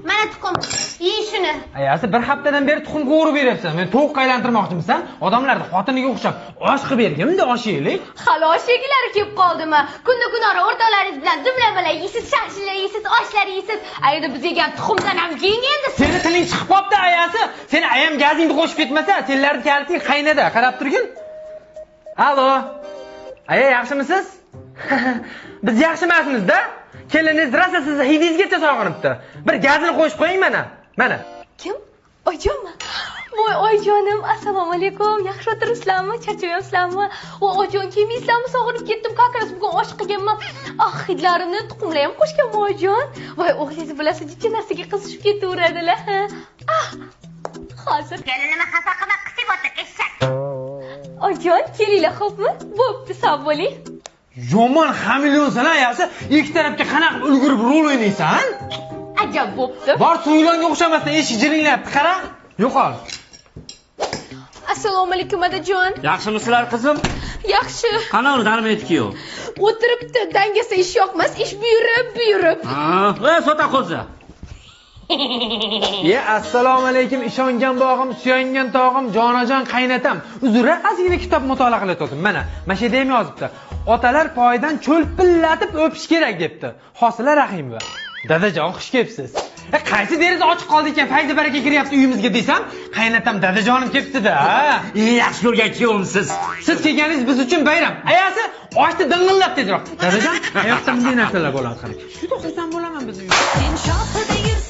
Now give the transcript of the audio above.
Mana tuxum. Ye shuni. Ayasi, bir haftadan beri tuxum qovurib beryapsan. Men tovuq aylantirmoqchimisan? Odamlarni xotiniga o'xshab osh qilib bergin, bunday osh yeylik. Hali osh yegilari kelib qoldimi? Kunda kunora o'rtoqlaringiz bilan dumlamalar yeysiz, shashlik yeysiz, oshlar yeysiz. Ayda biz yegan tuxumdan ham yeng endi. Seni tiling chiqib qopti, ayasi. Seni ayam gazingni qo'shib ketmasa, senlarni kaliting qaynada. Qarab turgin. Alo. Aya, yaxshimisiz? Biz yaxshi emasmiz-da. Keliningiz rosa sizni hidingizgacha sog'inibdi. Bir gazini qo'shib qo'ying mana. Mana. Kim? Oyjonmi? Voy oyjonim, assalomu alaykum. Yaxshi o'tiribsizlarmi? Charchamayapsizlarmi? Voy oyjon, kelmaysizlarmi? Sog'inib ketdim. Как раз bugun osh qilganman. Ah, hidlarimni tuxumlar ham qo'shganman oyjon. Voy o'g'lingiz bilasiz, jicha narsaga qizishib ketaveradilar. Ah, hozir. Kelinimni xafa qilma, qisib o'tir, eshak. Oyjon, kelinglar, xo'pmi? Bo'pti, sog' bo'ling. Yomon xamilyonsan, ayasi. Ikki tarafga qanaqa ulgurib rol o'ynaysan? Ajab bo'pti. Bor suyulonga o'xshamasdan eshik jiringlayapti, qara. Yo'qol. Assalomu alaykum, adajon. Yaxshimisizlar, qizim? Yaxshi. Qani uni darmaydi kuyov? O'tiribdi, dangasa ish yoqmas, ish buyurib, buyurib. Ha, sota qo'zi. Ye, assalomu alaykum, ishongan bog'im, suyangan tog'im, jonajon qaynatam. Uzr, ozgina kitob mutolaa qilayotgandim. Mana, mana shu yerda ham yozibdi. Otalar poyidan cho'lpillatib o'pish kerak debdi. Hosila Rahimova. Dadajon, xush kelibsiz. Qaysi deraza ochiq qoldi ekan, fayzi baraka kiryapti uyimizga desam, qaynatam dadajonim kelibdi-da. Eng yaxshi ko'rgan kuyovimsiz. Siz kelganingiz biz uchun bayram. Ayasi, oshni ding'illab tezroq. Dadajon, hayotda bunday narsalar bo'ladi, qarang. Juda xursand bo'laman biz uyda. Sen shohida.